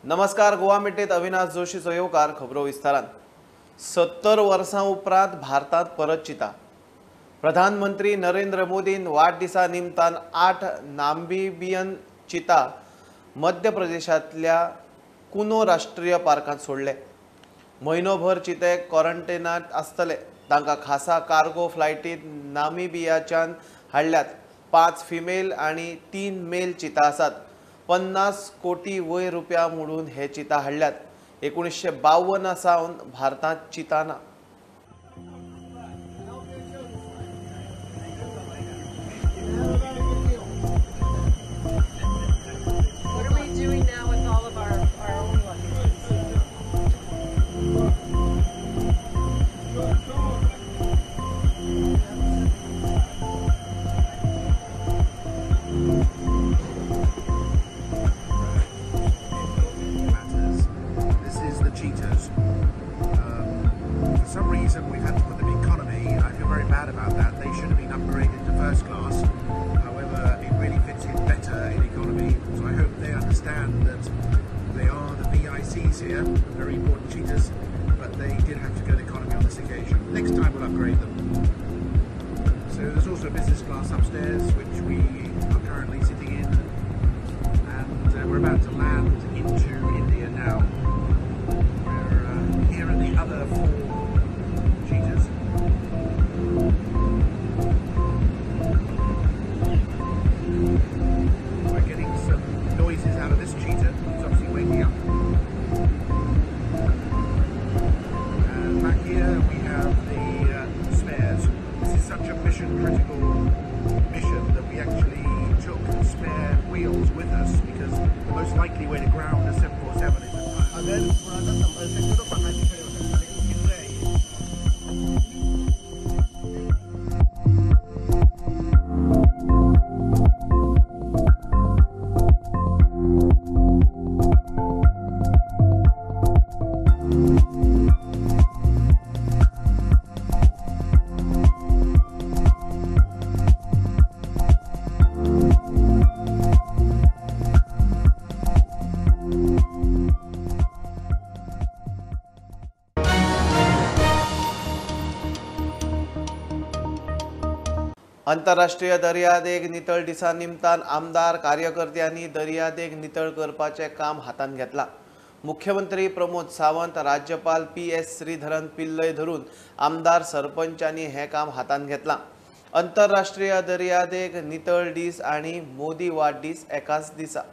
नमस्कार, गोवा मिटेत अविनाश जोशीचो येवकार. खबरो विस्तारान. 70 वर्सां उपरांत भारतांत परत चिता. प्रधानमंत्री नरेंद्र मोदीन वाडदिसा निमतान 8 नामिबियन चिता मध्य प्रदेशांतल्या कुनो राष्ट्रीय पार्कांत सोडले. म्हयनोभर चिते क्वॉरंटायनांत आसतले. तांकां खासा कार्गो फ्लायटींत नामिबियाच्यान हाडल्यात. 5 फिमेल आनी 3 मेल चिता आसात. 50 कोटी वयर रुपया मोडून हे चिता हाडल्यात. 1952 सावन भारतांत चिता ना. For some reason we've had to put them in economy. I feel very bad about that. They should have been upgraded to first class. However, it really fits in better in economy. So I hope they understand that they are the VICs here, very important cheetahs, but they did have to go to economy on this occasion. Next time we'll upgrade them. So there's also a business class upstairs, which we are currently sitting in, and we're about to land into India now. Here are the other 4 cheetahs. We're getting some noises out of this cheetah. It's obviously waking up. And back here we have the spares. This is such a mission critical mission that we actually took spare wheels with us, because the most likely way to ground a 747 is a अगर थोड़ा सा संभल सकते तो बाहर भी खड़े हो सकते, लेकिन गिर रहे हैं ये। आंतरराष्ट्रीय दर्यादेग नितळ दिसा निमतान आमदार कार्यकर्त्यांनी दर्यादेग नितळ करपाचें काम हातांत घेतलां. मुख्यमंत्री प्रमोद सावंत, राज्यपाल PS Sreedharan Pillai धरून आमदार सरपंचांनी हें काम हातांत घेतलां. आंतरराष्ट्रीय दर्यादेग नितळ दीस आनी मोदी वाडदीस एकाच दिसा.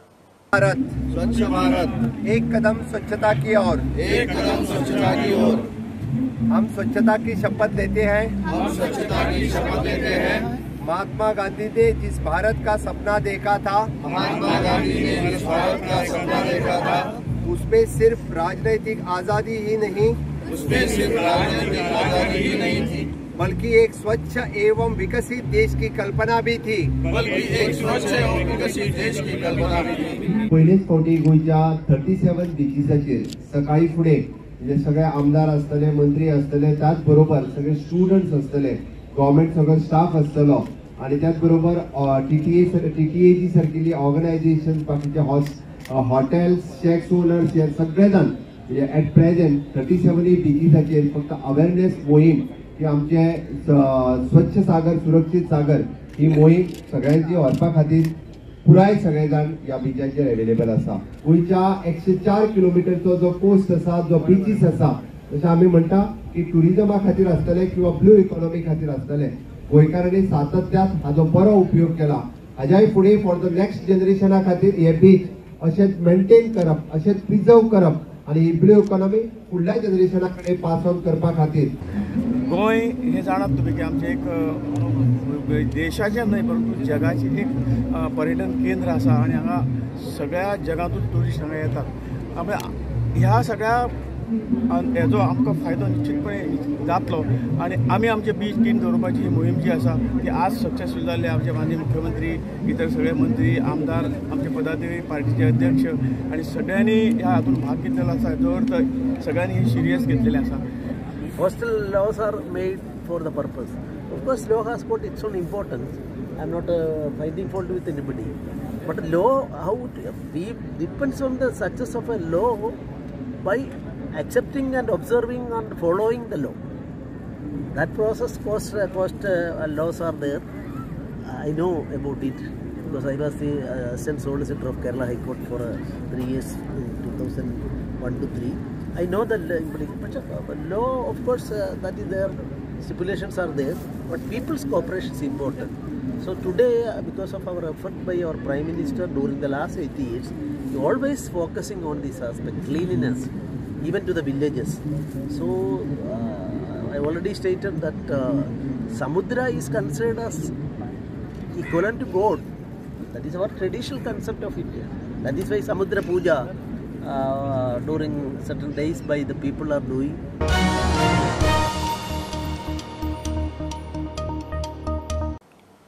भारत स्वच्छ भारत, एक कदम स्वच्छता की ओर, एक कदम स्वच्छता की ओर. हम स्वच्छता की शपथ लेते हैं, हम स्वच्छता की शपथ लेते हैं. महात्मा गांधी ने जिस भारत का सपना देखा था, महात्मा गांधी ने जिस भारत का सपना देखा था, उसमें सिर्फ राजनीतिक आजादी ही नहीं, उसमें सिर्फ राजनीतिक आजादी ही नहीं थी, बल्कि एक स्वच्छ एवं विकसित देश की कल्पना भी थी, बल्कि एक स्वच्छ एवं विकसित देश की कल्पना भी थी. पयलेच फावटी गोंयच्या 37 बिचीसाचेर सकाळी फुडें म्हणजे सगळे आमदार आसतले, मंत्री आसतले, त्याच बरोबर सगळे स्टुडंट्स आसतले, गव्हर्मेंट सगळो स्टाफ आसतलो आनी त्याच बरोबर टीटीएची सारकिल्ली ऑर्गनायझेशन, बाकीचे हॉटेल्स, शॅक्स ओनर्स, हे सगळे जाण म्हणजे एट प्रेझेंट 37 बिचीसाचेर फक्त अवेरनेस मोहीम की आमचे स्वच्छ सागर सुरक्षीत सागर ही मोहीम सगळ्यांची व्हरपा खातीर पुराय सगळे जाण ह्या बिचाचेर अवेलेबल आसा. गोंयच्या 104 किलोमिटरचो जो कोस्ट आसा, जो बिचीस आसा, जशें आमी म्हणटा की ट्युरिजमा खातीर आसतले किंवा ब्लू इकॉनॉमी खातीर आसतले, गोंयकारांनी सातत्यात हाजो बरो उपयोग केला. हाज्याय फुडें फॉर the next जनरेशना खातीर हे बीच अशेंच मेंटेन करप, अशेंच प्रिजर्व करप आनी ही ब्लू इकॉनॉमी फुडल्या जनरेशना कडेन पास ऑन करपा खातीर. गोंय हे जाणात तुमी की आमचें एक देशाचें न्हय परंतु जगाचें एक पर्यटन केंद्र आसा आनी हांगा सगळ्या जगांतून ट्युरिस्ट हांगा येतात. ह्या सगळ्या हेजो आमकां फायदो निश्चितपणे जातलो आनी आमी आमचे बीच क्लीन दवरपाची ही मोहीम जी आसा ती आज सक्सेसफूल जाल्ली. आमचे माननीय मुख्यमंत्री, इतर सगळे मंत्री, आमदार, आमचे पदाधिकारी, पार्टीचे अध्यक्ष आनी सगळ्यांनी ह्या हातून भाग घेतलेलो आसा. हाचो अर्थ सगळ्यांनी ही सिरियस घेतलेलें आसा. Hostel laws are made for the purpose. Of course, law has got its own importance. I am not finding fault with anybody. But law, how we depends on the success of a law by accepting and observing and following the law. That process cost laws are there. I know about it because I was the assistant solicitor of Kerala High Court for 3 years, in 2001 to 3. I know the implication, but law, of course, that is there, stipulations are there, but people's cooperation is important. So today, because of our effort by our Prime Minister during the last 8 years, he always focusing on this aspect, cleanliness, even to the villages. So I already stated that Samudra is considered as equivalent to God. That is our traditional concept of India. That is why Samudra Puja during certain days by the people are doing.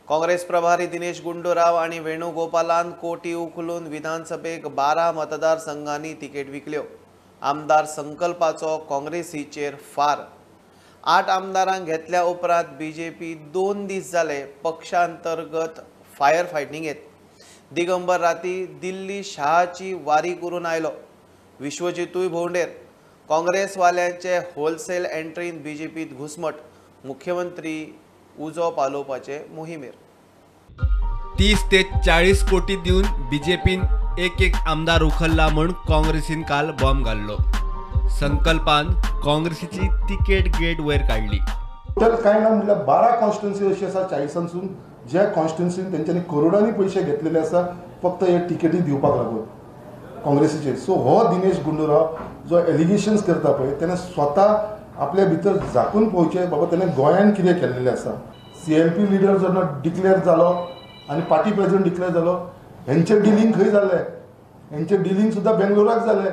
Congress प्रभारी दिनेश गुंडूराव आणि वेणुगोपालान कोटी उखलून विधानसभेक 12 मतदारसंघांनी ticket विकल्यो. आमदार संकल्पाचो काँग्रेसीचेर फार. 8 आमदारांक घेतल्या उपरांत BJP 2 दीस जाले पक्षांतर्गत फायर फायटिंगेत. दिगंबर राती दिल्ली शहाची वारी करून आयलो. विश्वजितूय भोंवडेर. काँग्रेसवाल्यांचे होलसेल एंट्रीन बीजेपीत घुसमट. मुख्यमंत्री उजो पालोवपाचे मोहिमेर. 30 ते 40 कोटी दिवन बीजेपीन एक एक आमदार उखल्ला म्हूण काँग्रेसीन काल बॉम्ब घाल्लो. संकल्पान काँग्रेसीची तिकेट गेट वयर काडली. टोटल काय ना म्हटल्यार 12 कॉन्स्टिट्युन्सी अशी आसा 40सांसून ज्या कॉन्स्टिट्युन्सीन तेंच्यांनी करोडांनी पयशे घेतलेले आसा फक्त हे तिकेटी दिवपाक लागून काँग्रेसीचेर. सो हो दिनेश गुंडूराव जो एलिगेशन्स करता पळय तेणें स्वता आपल्या भितर झाकून पळोवचें बाबा तेणें गोंयान कितें केल्लेलें आसा. सीएलपी लिडर जेन्ना डिक्लेअर जालो आनी पार्टी प्रेसिडेंट डिक्लेअर जालो हेंचें डिलींग खंय जालें? हेंचें डिलींग सुद्दां बेंगलोराक जालें.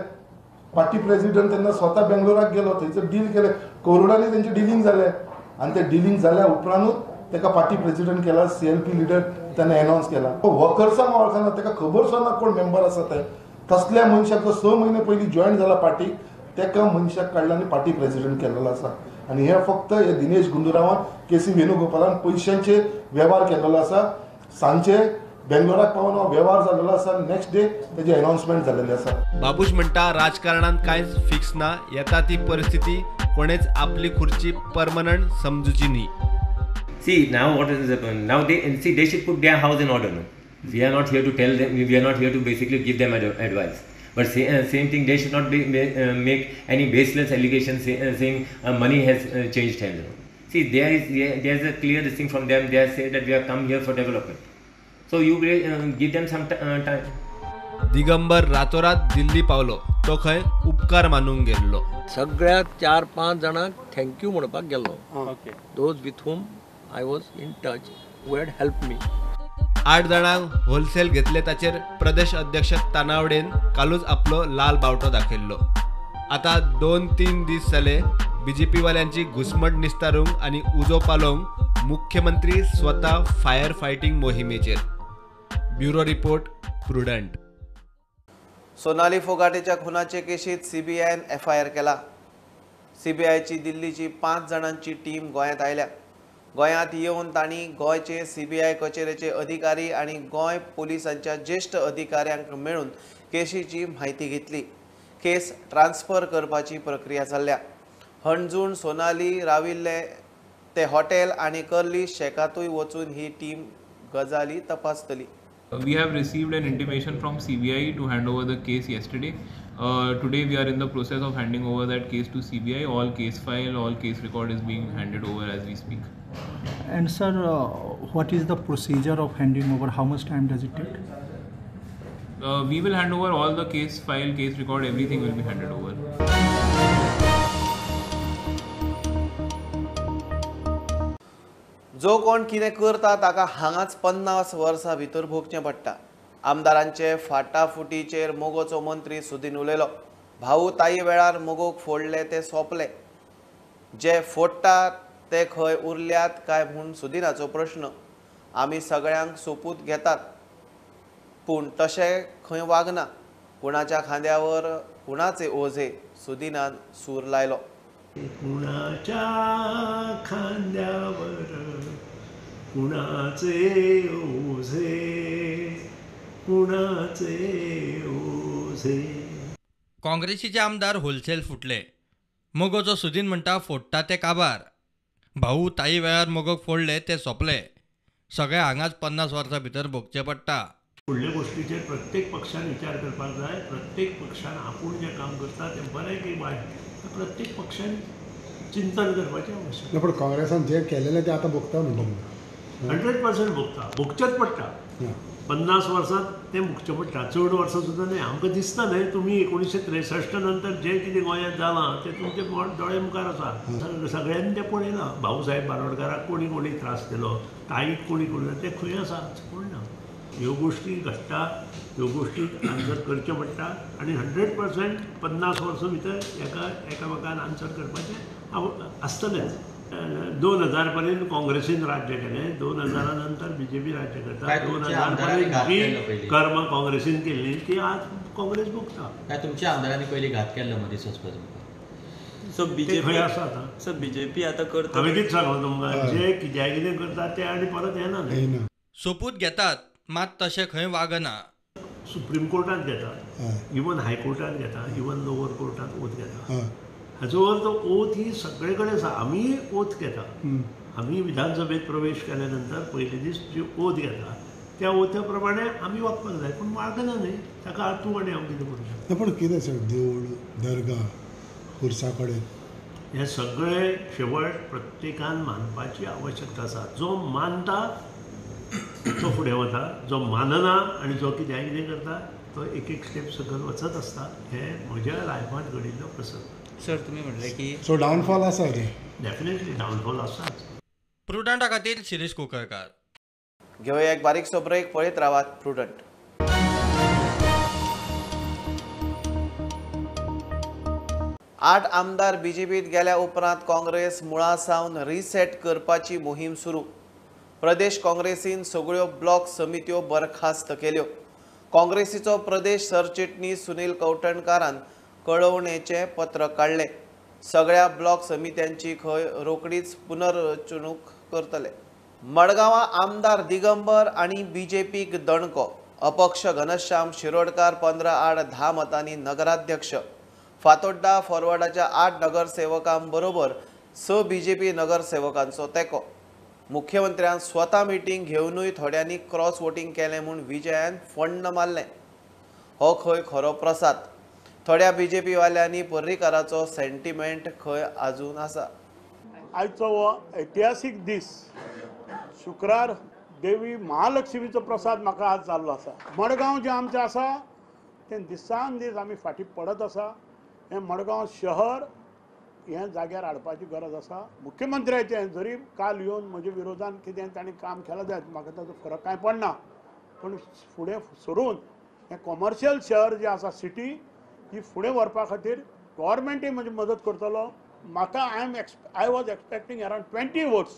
पार्टी प्रेसिडेंट तेन्ना स्वता बेंगलोराक गेलो, थंयसर डील केलें, करोडांनी तेंचें डिलींग जालें आनी तें डिलींग जाल्या उपरांतूच ताका पार्टी प्रेसिडेंट केला, सीएलपी लिडर तेणें एनावन्स केला. वर्कर्सांक वळखना, ताका खबर सुद्दां ना कोण मेंबर आसा ते. तसल्या मनशाक जो 6 म्हयने पयलीं जॉयन जाला पार्टीक तेका मनशाक काडला आनी पार्टी प्रेसिडेंट केलेलो आसा. आनी हे फक्त हे दिनेश गुंडूरावान के.सी. वेणुगोपालान पयशांचे वेव्हार केलेलो आसा. सांजचे बेंगलोराक पावन हो वेव्हार जाल्लो आसा. नेक्स्ट डे तेजें अनावन्समेंट जाल्लें आसा. बाबूश म्हणटा राजकारणांत कांयच फिक्स ना, येता ती परिस्थिती कोणेच आपली खुर्ची परमनंट समजुची न्ही. See now what is now they see they should put their house in order. No? We are not here to tell them, we are not here to basically give them advice. But same thing, they should not be, make any baseless allegations saying money has changed hands. See, there is a clear thing from them. They have said that we have come here for development. So you give them some time. Digambar रातोरात दिल्ली पावलो, तो खंय उपकार मानूंक गेल्लो. सगळ्या 4-5 जाणांक thank you म्हणपाक गेल्लो. Those with whom I was in touch who had helped me. 8 जाणांक होलसेल घेतले ताचेर प्रदेश अध्यक्ष तानावडेन कालूच आपलो लाल बावटो दाखयल्लो. आता 2-3 दीस जाले बीजेपीवाल्यांची घुसमट निस्तारूंक आनी उजो पालोवंक मुख्यमंत्री स्वता फायर फायटिंग मोहिमेचेर. Bureau report, Prudent. Sonali फोगाटेच्या खुनाचे केशीत सीबीआयन एफआयआर केला. सीबीआयची दिल्लीची 5 जाणांची टीम गोंयांत आयल्या. गोंयांत येवन तांणी गोंयचे सीबीआय कचेरेचे अधिकारी आनी गोंय पोलिसांच्या ज्येश्ठ अधिकाऱ्यांक मेळून केशीची म्हायती घेतली. केस ट्रान्सफर करपाची प्रक्रिया चल्ल्या. हणजूण सोनाली राविल्ले ते हॉटेल आनी कर्ली शेकातूय वचून ही टीम गजाली तपासतली. We have received an intimation from CBI to hand over the case yesterday. Today we are in the process of handing over that case to CBI. All case file, all case record is being handed over as we speak. And sir, what is the procedure of handing over? How much time does it take? We will hand over all the case file, case record, everything will be handed over. जो कोण कितें करता ताका हांगाच 50 वर्सां भितर भोगचें पडटा. आमदारांचे फाटाफुटीचेर मोगोचो मंत्री सुदीन उलयलो. भाऊ ताई वेळार मोगोक फोडले ते सोंपले, जे फोडटात ते खंय उरल्यात काय म्हूण सुदिनाचो प्रश्न. आमी सगळ्यांक सोपूत घेतात पूण तशें खंय वागना. कुणाच्या खांद्यावर कुणाचे ओझे, सुदिनान सूर लायलो. कुणाच्या खांद्यावर कुणाचे ओझे, कुणाचे ओझे. काँग्रेसीचे आमदार होलसेल फुटले. मगोचो सुदीन म्हणटा फोडटा ते काबार. भाऊ ताई वेळार मगोक फोडले ते सोंपले. सगळे हांगाच 50 वर्सां भितर भोगचें पडटा. फुडल्या गोष्टीचेर प्रत्येक पक्षान विचार करपाक जाय. प्रत्येक पक्षान आपूण जें काम करता तें बरें की वायट प्रत्येक पक्षान चिंतन करपाचें आवश्यक. पूण काँग्रेसान जें केलेलें तें आतां भोगता म्हणटा. 100% भोगता, भोगचेंच पडटा. 50 वर्सां तें भोगचें पडटा, चड वर्सां सुद्दां न्हय. आमकां दिसता न्हय तुमी 1963 नंतर जें कितें गोंयांत जालां तें तुमचे दोळे मुखार आसा. सगळ्यांनी तें पळयलां. भाऊसाहेब बारोडकाराक कोणी कोणी त्रास दिलो, ताईक कोणी कोणी, तें खंय आसा कोण ना. ह्यो गोश्टी घडटा, ह्यो गोश्टी आन्सर करच्यो पडटा आनी 100% 50 वर्सां भितर एका एकामेकान आन्सर करपाचें आसतलेंच. 2000 पर्यंत काँग्रेसीन राज्य केलें, 2000 नंतर बीजेपी राज्य करता. 2000 पर्यंत जी कर्म काँग्रेसीन केल्ली ती आज काँग्रेस भोगता. काय तुमच्या आमदारांनी पयलीं घात केल्लो मदीं सोंसपाचो? सो बीजेपी आसा आतां. सो बीजेपी आतां करता. हांवें कितें सांगलां तुमकां, जे कित्याक कितें करता ते आनी परत येना न्हय. सोपूत घेतात मात तशें खंय वागना. सुप्रीम कोर्टांत घेता, इवन हायकोर्टांत घेता, इवन लोवर कोर्टांत ओथ घेता. हाचो अर्थ ओथ ही सगळे कडेन आसा. आमी ओथ घेता. आमी विधानसभेत प्रवेश केल्या नंतर पयले दीस जी ओथ घेता त्या ओथा प्रमाणे आमी वागपाक जाय. पूण वागना न्हय ताका तूं आनी हांव कितें करूं शकता. पूण कितें सर देवूळ दर्गा खुर्सा कडेन हे सगळे शेवट प्रत्येकान मानपाची आवश्यकता आसा. जो मानता तो फुडें वता, जो मानना आनी जो कित्याक कितें करता तो एक एक स्टेप सकयल वचत आसता. हे म्हज्या लायफांत घडिल्लो प्रसंग. सर तुमी म्हणलें की सो डावनफॉल आसा रे. डेफिनेटली डावनफॉल आसाच. प्रुडंटा खातीर शिरीष कुकळकार. घेवया एक बारीकसो ब्रेक. पळयत रावात प्रुडंट. आठ आमदार बीजेपीत गेल्या उपरांत काँग्रेस मुळा सावन रिसेट करपाची मोहीम सुरू. प्रदेश काँग्रेसीन सगळ्यो ब्लॉक समित्यो बरखास्त केल्यो. काँग्रेसीचो प्रदेश सरचिटणीस सुनील कवठणकारान कळोवणेचें पत्र काडलें. सगळ्या ब्लॉक समित्यांची खंय रोखडीच पुनर्रचणूक करतले. मडगांवां आमदार दिगंबर आनी बीजेपीक दणको. अपक्ष घनश्याम शिरोडकार 15-10 मतांनी नगराध्यक्ष. फातोड्डा फॉरवर्डाच्या 8 नगरसेवकांबरोबर 6 बीजेपी नगरसेवकांचो तेंको. मुख्यमंत्र्यान स्वता मिटींग घेवनूय थोड्यांनी क्रॉस वोटींग केलें म्हूण विजयान फण्ण मारलें. हो खंय खरो प्रसाद. थोड्या बीजेपी वाल्यांनी पर्रीकाराचो सेंटिमेंट खंय आजून आसा. आयचो हो ऐतिहासीक दीस, शुक्रार देवी महालक्ष्मीचो प्रसाद म्हाका आज जाल्लो आसा. मडगांव जें आमचें आसा तें दिसान दीस आमी फाटीं पडत आसा. हें मडगांव शहर हें जाग्यार हाडपाची गरज आसा. मुख्यमंत्र्याचें जरी काल येवन म्हज्या विरोधान कितें ताणें काम केलां जायत, म्हाका ताचो फरक कांय पडना, पूण फुडें सरून हें कॉमर्शियल शहर जें आसा सिटी ही फुडें व्हरपा खातीर गव्हर्मेंटूय म्हजी मदत करतलो. म्हाका I was expecting around 20 votes.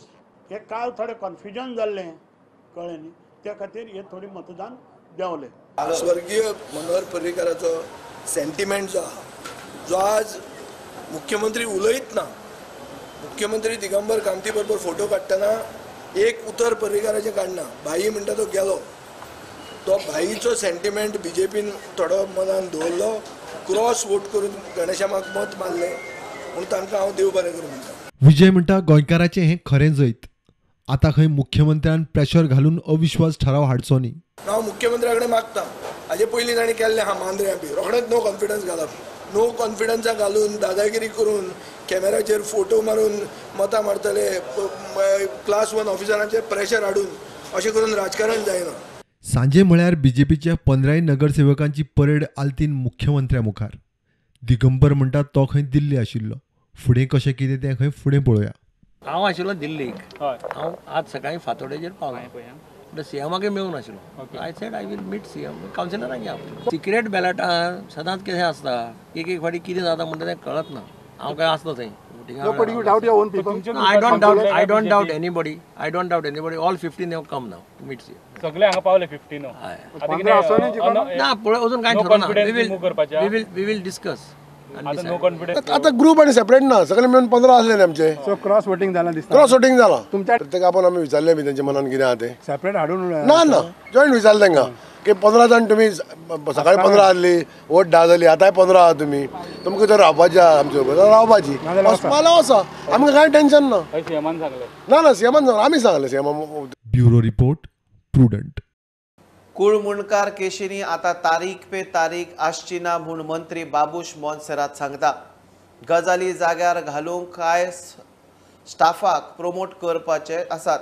हें काल थोडें कन्फ्युजन जाल्लें कळ्ळें न्ही, त्या खातीर हें थोडें मतदान देंवलें. स्वर्गीय मनोहर पर्रीकाराचो सेंटिमेंट जो आहा, जो आज मुख्यमंत्री उलयत ना, मुख्यमंत्री दिगंबर कामती बरोबर फोटो काडटना एक उतर पर्रीकाराचें काडना. भाई म्हणटा तो गेलो, तो भाईचो सेंटिमेंट बीजेपीन थोडो मनान दवरलो, क्रॉस वोट करून गणेशामाक मत मारलें म्हूण तांकां हांव देव बरें करूं म्हणटा. विजय म्हणटा गोंयकाराचें हें खरें जैत. आतां खंय मुख्यमंत्र्यान प्रेशर घालून अविश्वास ठराव हाडचो न्ही. हांव मुख्यमंत्र्या कडेन मागता, हाजे पयलीं ताणें केल्लें आहा मांद्र्यां बी रोखडेंच नो कॉन्फिडन्स घालप, नो कॉन्फिडन्सा घालून दादागिरी करून कॅमेराचेर फोटो मारून मतां मारतले, क्लास 1 ऑफिसरांचेर प्रेशर हाडून अशें करून राजकारण जायना. सांजे म्हळ्यार बीजेपीच्या 15 नगरसेवकांची परेड आलतीन मुख्यमंत्र्या मुखार. दिगंबर म्हणटा तो खंय दिल्ली आशिल्लो, फुडें कशें कितें तें खंय फुडें पळोवया. हांव आशिल्लो दिल्लीक, हांव आज सकाळीं फातोडेचेर पावलो. सीएमाकय मेळूंक नाशिल्लो. I said I will meet CM. कावन्सिलरांक या. सिक्रेट बॅलटान सदांच कितें आसता, एक एक फावटी कितें जाता म्हणटा तें कळत ना. हांव काय आसना थंय. I don't doubt anybody. I don't doubt anybody. All 15 have come now to meet CM. सगळे हांगा पावले 15. ना पळय अजून कांय ठरना. We will discuss. आता ग्रुप आनी सेपरेट ना, सगळे मेळून 15 आसले आमचे. सो क्रॉस वोटिंग जालां दिसता. क्रॉस वोटिंग जालां. तुमच्या प्रत्येक आपण आमी विचारलें बी तेंच्या मनान कितें आहा तें सेपरेट हाडून ना ना जॉयंट विचारलें तांकां. की 15 जाण तुमी सकाळी 15 आहली, वट 10 जाली, आतांय 15 आहा तुमी, तुमकां जर रावपाची आहा आमचे बरोबर जाल्यार रावपाची, वचपा वचा, आमकां कांय टेन्शन ना. सीएमान सांगलें ना ना सीएमान सांगलें, आमी सांगलें सीएमान. Bureau report, Prudent. कुळमुंडकार केशींनी आतां तारीख पे तारीख आसची ना म्हूण मंत्री बाबूश मोन्सेरात सांगता. गजाली जाग्यार घालूंक कांय स्टाफाक प्रोमोट करपाचे आसात,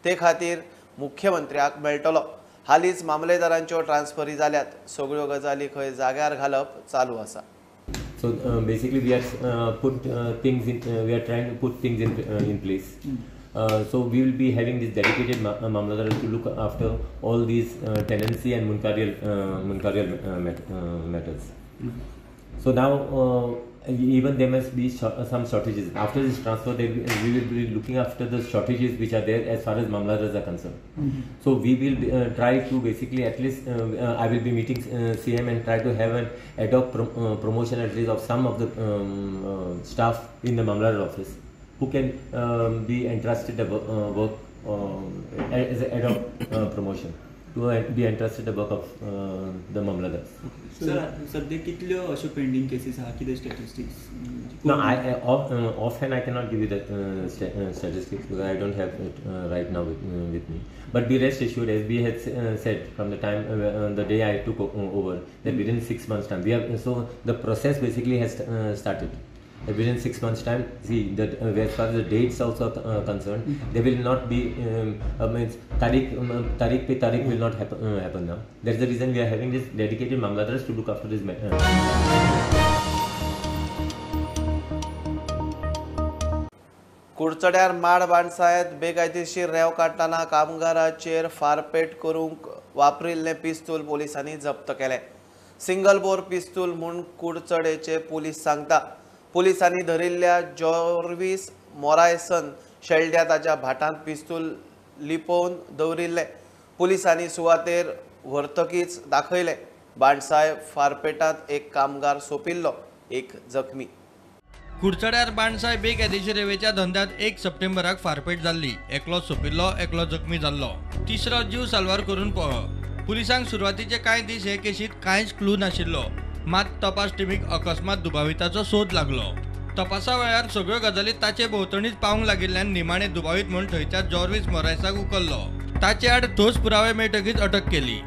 ते खातीर मुख्यमंत्र्याक मेळटलो. हालींच मामलेदारांच्यो ट्रान्सफरी जाल्यात, सगळ्यो गजाली खंय जाग्यार घालप चालू आसा. So basically we are put things in, we are trying to put things in place. So we will be having this dedicated mamladar to look after all these tenancy and munkarial matters. So now even there must be some shortages. After this transfer, we will be looking after the shortages which are there as far as mamladars are concerned. So we will be, try to basically at least I will be meeting CM and try to have an ad hoc promotion at least of some of the staff in the mamladar office who can be entrusted the work as an ad hoc promotion to be entrusted the work of the mamladars. Sir, सध्या कितल्यो अश्यो pending cases आहा, कितें statistics? No, I offhand I cannot give you the statistics because I don't have it right now with me. But be rest assured, as we had said from the time the day I took over, that within 6 months time we have, so the process basically has started. Within 6 months time, see that as far as the dates also concerned, there will not be means tarik pe tarik will not happen now. That's the reason we are having this dedicated mamladars to look after this matter. कुडचड्यार माड बाणसायत बेकायदेशीर रेंव काडटना कामगाराचेर फारपेट करूंक वापरिल्लें पिस्तूल पोलिसांनी जप्त केलें. सिंगल बोर पिस्तूल म्हूण कुडचडेचे पोलीस सांगता. पोलिसांनी धरिल्ल्या जॉर्विस मोरायसन शेल्ड्या ताच्या भाटांत पिस्तूल लिपोवन दवरिल्लें. पोलिसांनी सुवातेर व्हरतकीच दाखयलें. बाणसाय फारपेटांत एक कामगार सोंपिल्लो, एक जखमी. कुडचड्यार बाणसाय बेकायदेशीर रेंवेच्या धंद्यांत 1 सप्टेंबराक फारपेट जाल्ली. एकलो सोंपिल्लो, एकलो जखमी जाल्लो, तिसरो जीव साल्वार करून पळ्ळो. पुलिसांक सुरवातीचे कांय दीस हे केशींत कांयच क्लू नाशिल्लो. मात तपास टिमीक अकस्मात दुबाविताचो सोद लागलो. तपासा वेळार सगळ्यो गजाली ताचे भोंवतणीच पावंक लागिल्ल्यान निमाणे दुबावीत म्हूण थंयच्या जॉर्विस मोरायसाक उखल्लो. ताचे आड ठोस पुरावे मेळटकीच अटक केली.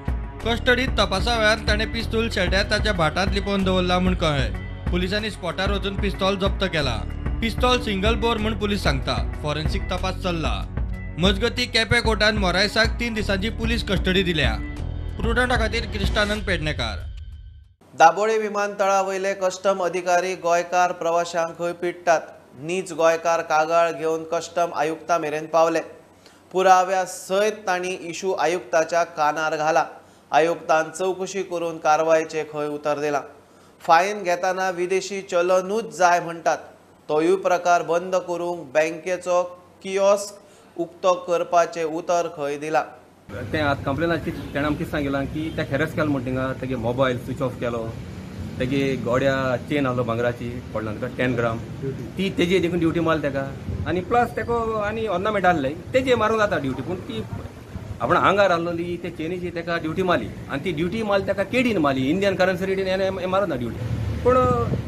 कस्टडीत तपासा वेळार ताणें पिस्तूल शेल्ड्यार ताच्या भाटांत लिपोवन दवरला म्हूण कळ्ळें. पुलिसांनी स्पॉटार वचून पिस्तॉल जप्त केला. पिस्तॉल सिंगल बोर म्हूण पुलीस सांगता. फॉरेन्सिक तपास चल्ला. मजगती केपें कोर्टान मोरायसाक 3 दिसांची पुलीस कस्टडी दिल्या. प्रुडंटा खातीर क्रिस्टानंद पेडणेकार. दाबोळे विमानतळा वयले कस्टम अधिकारी गोंयकार प्रवाशांक खंय पिडटात. नीच गोंयकार कागाळ घेवन कस्टम आयुक्ता मेरेन पावले. पुराव्या सयत तांणी इशू आयुक्ताच्या कानार घाला. आयुक्तान चवकशी करून कारवायचे खंय उतर दिलां. फायन घेतना विदेशी चलनूच जाय म्हणटात. तोयूय प्रकार बंद करूंक बँकेचो कियोस्क उक्तो करपाचें उतर खंय दिलां. तें आतां कंप्लेनाची तेणें आमकां कितें सांगिलां की तेका हेरस केलो म्हण थिंगा, तेगे मोबायल स्विच ऑफ केलो, तेगे गोड्या चेन आहलो भांगराची पडला तुका 10 ग्राम, ती तेजी देखून ड्युटी मारली तेका. आनी प्लस तेका आनी ऑर्नामेंट आहले तेजे मारूंक जाता ड्युटी, पूण ती आपण आंगार आहलोली ते चेनीची तेका ड्युटी मारली. आनी ती ड्युटी मारली तेका केडीन मारली, इंडियन करन्सी रेटीन हें मारूना ड्युटी. पूण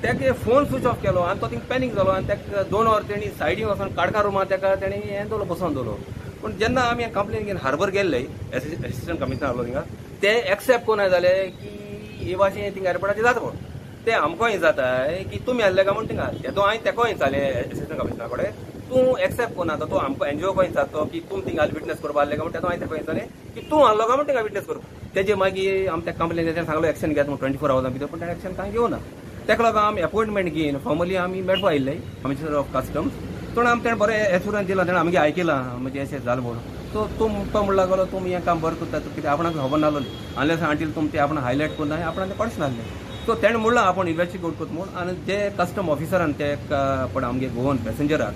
तेका फोन स्विच ऑफ केलो आनी तो थिंग पॅनीक जालो आनी तेका 2 वर तेणी सायडीन वचोन काडका रुमान तेका तेणी हें दवरलो, बसोवन दवरलो. पूण जेन्ना आमी कंप्लेन घेवन हार्बर गेल्ले, एसिस्टंट कमिशनर आहलो थिंगा, ते एक्सेप्ट कोना जाले की हे भाशेन थिंगा एअरपोर्टाचेर जाता म्हूण. ते आमकांय जाता की तुमी आहले काय म्हूण थिंगा तेदो हांवें तेकोय विचारलें एसिस्टंट कमिशनरा कडेन, तूं एक्सेप्ट कोना तो आमकां एनजीओ खंय विचारतो की तुमी थिंगा विटनेस करपा आहले काय म्हूण. तेदो हांवें तेका विचारलें की तूं आहलो काय म्हूण थिंगा विटनेस करपा. तेजे मागीर आमी तेका कंप्लेन तेणें सांगलो एक्शन घेत म्हूण 24 आवर्सां भितर, पूण तेणें एक्शन कांय घेवना. तेका लागून आमी एपॉयंटमेंट घेवन फॉर्मली आमी मेळपा आयिल्ले कमिशनर ऑफ कस्टम्स. तो आमी तेणें बरें एश्युरन्स दिलां, तेणें आमगे आयकलां म्हणजे अशें जालें म्हणून. सो तूं तो म्हणूं लागलो तुमी हें काम बरें करता, कित्याक आपणाक खबर नासलोली अनलेस आंटील तुमी तें आपण हायलायट करना आपणाक तें कळच नासलें. सो तेणें म्हणलां आपूण इन्वेस्टिगेट करता म्हूण. आनी जे कस्टम ऑफिसरान ते पण आमगे गोवन पॅसेंजराक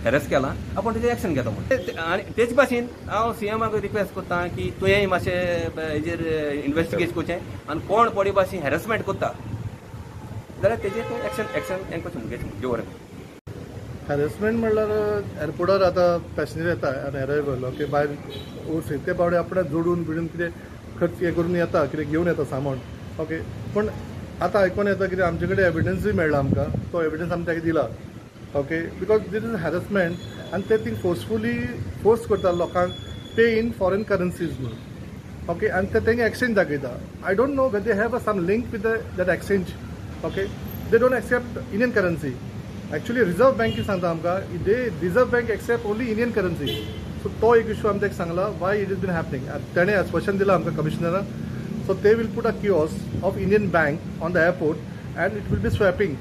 हॅरेस केलां आपूण तेजेर एक्शन घेता म्हूण. आनी तेच भाशेन हांव सीएमाक रिक्वेस्ट करता की तुवेंय मातशें हेजेर इन्वेस्टिगेट करचें आनी कोण पडी भाशेन हॅरेसमेंट करता जाल्यार तेजेर तूं एक्शन एक्शन हें करचें घेवचें घेवर. हॅरेसमेंट म्हणल्यार एअरपोर्टार आतां पॅसेंजर येता आनी एरायवल ओके भायर ओवरसीज ते पावडे आपणाक जोडून बिडून कितें खर्च हें करून येता, कितें घेवन येता सामान. ओके, पूण आतां आयकोन येता कितें आमचे कडेन एविडन्सूय मेळ्ळा आमकां, तो एविडन्स आमी ताका दिला. Okay, because this is harassment आनी ते थिंग फोर्सफुली फोर्स करता लोकांक पे इन फॉरेन करन्सीज म्हणून. ओके, आनी ते तेंगे एक्सचेंज दाखयता. I don't know whether they have a some link with that exchange. Okay, they don't accept Indian currency. Actually Reserve Bank सांगता आमकां, they Reserve Bank accept only Indian currency. So तो एक issue आमी ताका सांगला, why it is been happening. तेणें आश्वासन दिलां आमकां कमिशनराक. So they will put a kiosk of Indian Bank on the airport and it will be swapping.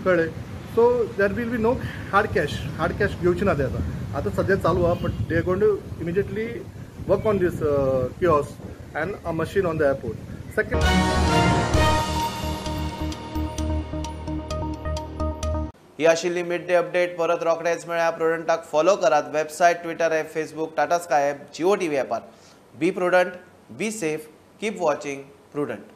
कळ्ळें? So there will be no hard cash. Hard cash घेवची ना ते आतां. आतां सद्या चालू आहा, but they are going to immediately work on this kiosk and a machine on the airport. Second, ही आशिल्ली मिड डे अपडेट. परत रोखडेच मेळया. प्रुडंटाक फॉलो करात website, Twitter app, Facebook, Tata Sky app, Jio TV ॲपार. Be prudent, be safe, keep watching Prudent.